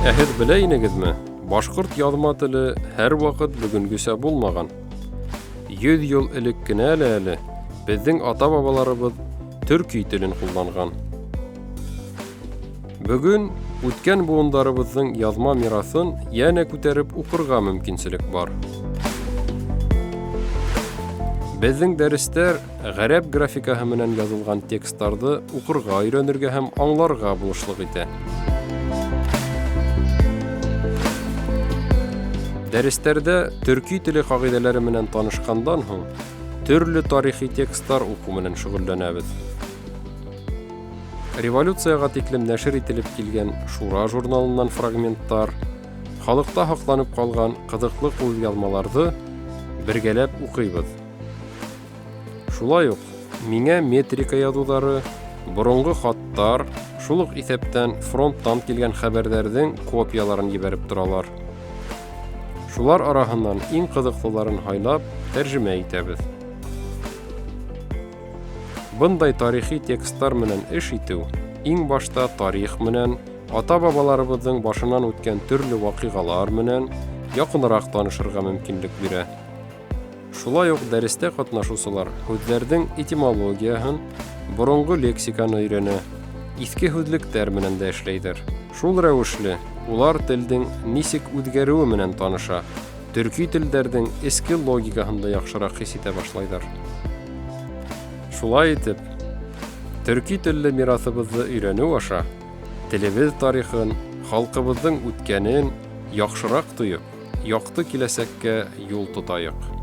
Ә һеҙ белә инегеҙме, башҡорт яҙма теле һәр ваҡыт бөгөнгөсә булмаған. 100 йыл элек кенә лә әле беҙҙең ата-бабаларыбыҙ төрки телен ҡулланған. Бөгөн үткән быуындарыбыҙҙың яҙма мираҫын йәнә күтәреп уҡырға мөмкинселек бар. Беҙҙең дәрестәр ғәрәп графикаһы менән яҙылған тексттарҙы уҡырға өйрәнергә һәм аңларға булышлыҡ итә. Дәрестәрҙә төрки теле ҡағиҙәләре менән танышҡандан һуң төрлө тарихи тексттар уҡыу менән шөғөлләнәбеҙ. Революцияға тиклем нәшер ителеп килгән Шура журналынан фрагменттар, халыҡта һаҡланып ҡалған ҡыҙыҡлы ҡулъяҙмаларҙы бергәләп уҡыйбыҙ. Шулай уҡ миңә метрика яҙыуҙары, боронғо хаттар, шул уҡ иҫәптән фронттан килгән хәбәрҙәрҙең копияларын ебәреп торалар. Шулар араһынан иң ҡыҙыҡлыларын һайлап, тәржемә итәбеҙ. Бындай тарихи тексттар менән эш итеү иң башта тарих менән, ата-бабаларыбыҙҙың башынан үткән төрлө ваҡиғалар менән яҡыныраҡ танышырға мөмкинлек бирә. Шулай уҡ дәрестә ҡатнашыусылар һүҙҙәрҙең этимологияһын, боронғо лексиканы өйрәнә, иҫке һүҙлектәр менән дә эшләйҙәр. Шул рәүешле улар телдең нисек үҙгәреүе менән таныша, төрки телдәрҙең эске логикаһын да яҡшыраҡ хис итә башлайҙар. Шулай итеп, төрки телле мираҫыбыҙҙы өйрәнеү аша телебеҙ тарихын, халҡыбыҙҙың үткәнен яҡшыраҡ тойоп, яҡты киләсәккә юл тотайыҡ.